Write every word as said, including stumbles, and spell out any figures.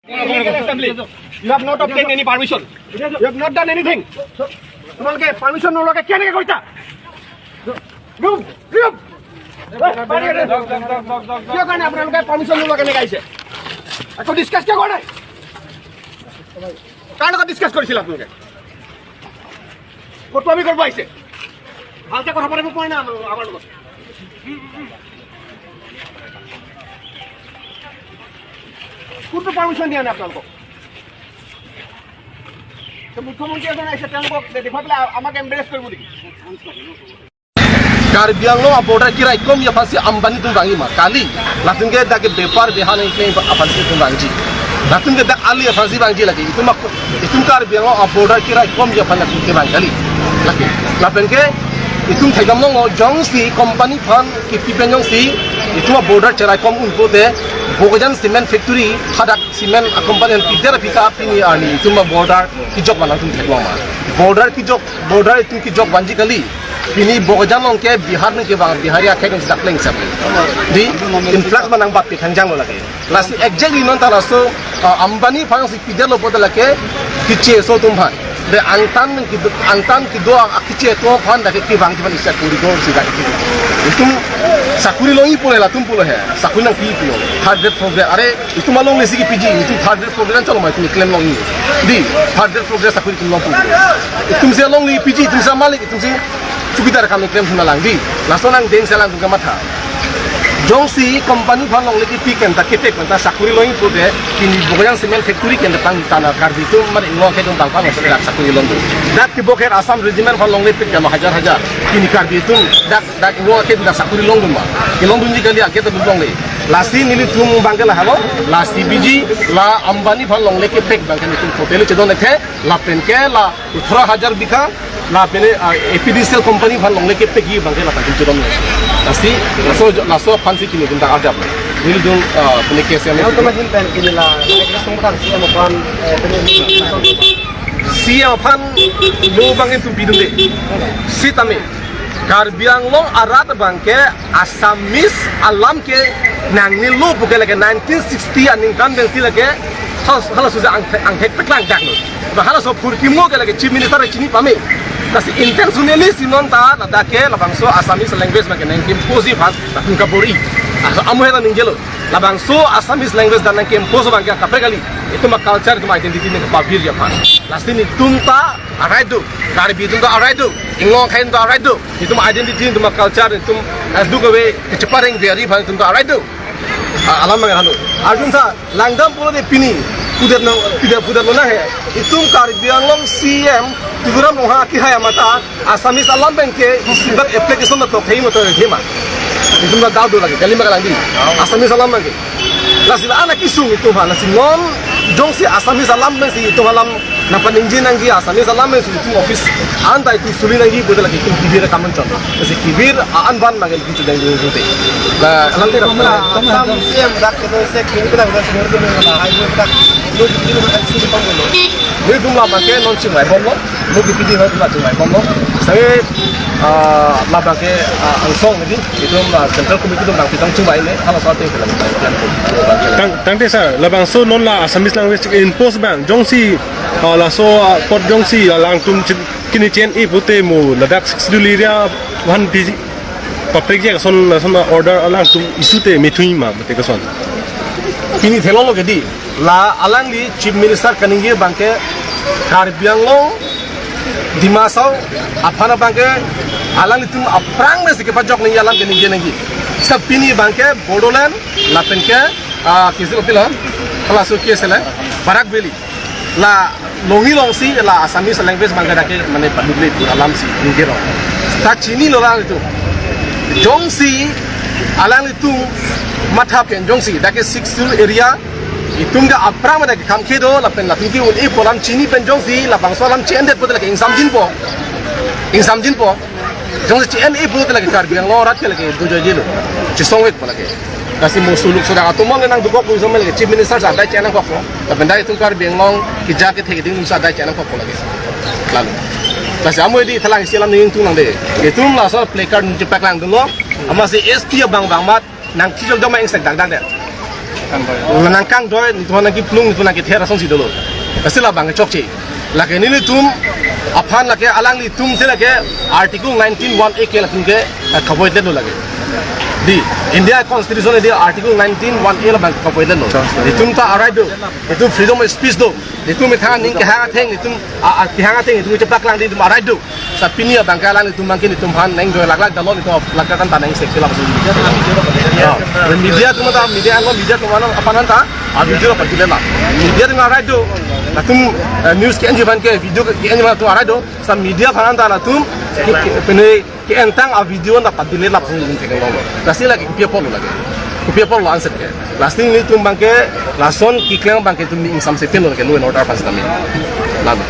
Assembly. You have not obtained any permission. You have not done anything. তোমালোকে পাৰ্মিশ্যন নোলোৱাকে কেনেকে কৰিছা? Remove, remove. কিয় কাৰণে আপোনালোকে পাৰ্মিশ্যন নোলোৱাকে এনেকে আহিছে? একো ডিছকাছ কিয় কৰা নাই? কাৰ লগত ডিছকাছ কৰিছিল আপোনালোকে? ফটোৱামি কৰিব আহিছে? ভালকে কথা পাতিব পৰা নাই আমাৰ, আমাৰ লগত। কোনটো পাৰ্মিশ্যন দিয়া নাই আপোনালোকক? তো মুখ্যমন্ত্ৰী এজন আহিছে, তেওঁলোকক দেখুৱাই পেলাই আমাক এম্বাৰেছ কৰিব নেকি? Karbi Anglong a-border keraikom aphansi Ambani atum vangji ma? Kali. Latum ke dak ke bepar behan ingkling aphansi itum vangji. Latum ke dak ali aphansi vangji lagi. Itum ak-, itum Karbi Anglong a-border keraikomji aphan latum ke vang kali. Lake. Lapen ke itum thekdam longlo, jongsi company aphan kipi pen jongsi itum a-border cheraikom un pute, Bokajan Cement Factory hadak cement a-company aphan pider aphi ta pini arni itum a-border kejok vang atum theklong ma? Border kejok, border itum kejok vanji kali. Pini Bokajan along ke Bihar ningke vang, Bihari akhei atum sita pleng sep. Dei, influx ma nangbat pi khangjang lo lake. Lasi exactly non ta laso, uh, Ambani aphansi pidetlo pute lake, keche aso atum aphan. Dei angtan ningke, angtan kedo a-, akeche atum aphan dak ke kevang kevan isa kuri gor si dak ke. Itum sakuri longji pule latum pulo he. Sakuri nangpi pulo. Third grade, fourth grade. Are, itum alongle si kepiji, itum third grade, fourth grade anchot ma itum keklem longji. Dei, third grade, fourth grade sakuri itum long pu. Itumsi alongle piji, itumsi malik, itumsi chowkidar akam keklem thuna lang dei. Laso nangdeng si alangtum kamatha. Jongsi company aphan longle kepi pen ta, kepek pen ta sakuri longji pute, pini Bokajan Cement Factory pen ta pangtang Karbi atum mane Inglong akhei atum bang pang sakuri longdun. Dak kibok her Assam Regiment aphan longle pik jama hajar hajar. Pini Karbi atum dak, dak Inglong akhei atum dak sakuri longdun ma? Kelongdunji kali, ake ta dun longle. Lasi nelitum abang ke lahelo, la C B G, la Ambani aphan longle kepek abang ke nelitum totally chedon-ik the, lapen ke la atharo hajar bigha, lapen, ah, A P D C L company aphan longle kepekji abang ke lapen chedon-ik. Lasi, laso, laso aphansi pini itum dak adap. Nelitum, ah, pini case yang Yang itu makin pen pini la, langsung kan C M aphan, eh, pini C M aphan lo abang itum pidunde. Sitame. Karbi Anglong arat abang ke Assamese alam ke nangnelo puke lake nineteen sixty aningkan pensi lake hal, halaso si angthek, angthek peklang dak lo. Ba halaso phurkimo ke lake Chief Minister chini pame. Lasi intentionally si non ta ladak ke labangso Assamese language abang ke nangke-imposeji aphan latum kabor-i. Aso amu heta ningjelo. Labangso Assamese language dak nangke-impose abang ke kaprek kali. Itum a-culture, itum identity nangkepabirji aphan. Lasi nelitum ta a-right do. Karbi atum ta a-right do. Inglong akhei atum ta a-right do. Itum identity, itum culture, itum as do kave, kechepareng vary aphan itum ta a-right do. A-, alam mangan hanu. Arjun sa, langdam pulote pini. Pudet nang, pudet, pudet lo na he. Itum Karbi Anglong C M, Tuliram Ronghang akehai amat ta, Assamese alam abang ke, isi bak application na tok thei ma tok thei ma. Itum ta dau do lagi, kali ma kalang dei. Assamese alam abang ke. Lasi la anak isung itum ha, lasi non jongsi Assamese alam pensi itum alam nangpaningje nangji Assamese alam pensi itum office anta itum suli nangji pute lake itum kibir akam anchot. Lasi kibir a-an abang lake itum chedang jung jung te. La alam te Assam C M dak kedo se kini kena kena sumur kena la hai dak. Lo kini kena suli pang lo. Lo itum la abang ke non chingvaibomlo. Lo kini kena la chingvaibomlo. Sai, ah, la abang ke, ah, angsong neli. Itum, ah, Central Committee atum nangpitong chingvai ne, halaso ateng kelang. Tang, tangte sir, labangso non la Assamese language impose abang, jongsi, ah, laso, ah, apot jongsi, ah, alangtum chin-, kini chen-e pute mo, ladak Sixth Schedule area aphan pi-, paprekji ason, ason order alangtum issue te methunji ma, pute koson. Pini theklonglo ke dei. La alangli Chief Minister kaningje abang ke Karbi Anglong, Dima Hasao aphan abang ke alanglitum aphrang pensi kepajok nangji alam ke ningje nangji. Seta pini abang ke Bodoland lapen ke, ah, kisi lo pilo, halaso kisi le, Barak Valley. La longji longsi la Assamese language abang ke dak ke mane paduk le pura alam si ningje lo. Ta chinilo alanglitum. Jongsi alanglitum matha pen jongsi dak ke Sixth Schedule area itum ke aphrang dak ke kam kedo lapen latum ke un-e pu alam chini pen jongsi labangso alam che-endet pute lake ingsamjinpo. Ingsamjinpo. Jongsi che-en-e pute lake Karbi Anglong arat ke lake dojoijelo. Chesongvekpo lake. Lasi mo suluk sodak atum mon nangdukok pu isom lake Chief Minister si adai che-en nangkokpo. Lapen dak itum Karbi Anglong keja kethe keding atum si adai che-en nangkokpo lake. Lalu. Lasi amo dei thalang isi alam ningtung nang dei. Itum laso placard nangchepaklangdunlo. Amatsi S P abang abang amat nangkejok jok ma ingsek dakdak det. Nangkangdoi, nelitum nangkiplung, nelitum nangkether asonsi dolo. Lasi labang ke chokche. Lake nelitum aphan lake alanglitum si lake Article nineteen one A ke latum ke, eh, kavoidetlo lake. Di India Constitution di Article nineteen one A labang kavoidetlo. Nelitum ta a-right do. Nelitum freedom of speech do. Nelitum methang aning kehang atheng, nelitum a, a, kehang atheng nelitum chepaklang di nelitum a-right do. Lasi pini abang ke alanglitum abang ke nelitum aphan nangjoy laklak dalo, nelitum laklak kan ta nang sek kelap. Ya. Media atum ta, media anglo, media atum aphan ta a-video la padiletlap. Media atum a-right do. Latum, eh, news ke-enji aphan ke, video ke-enji aphan atum a-right do. Lasi media aphan ta latum ke, ke, pine ke-entang a-video la padiletlap pu nelitum theklonglo. Lasi lake kopi apotlo lake. Kopi apotlo answer ke. Lasi nelitum abang ke, lason keklem abang ke nelitum ingsamse pinlo ke law and order aphan sitame. Lalu.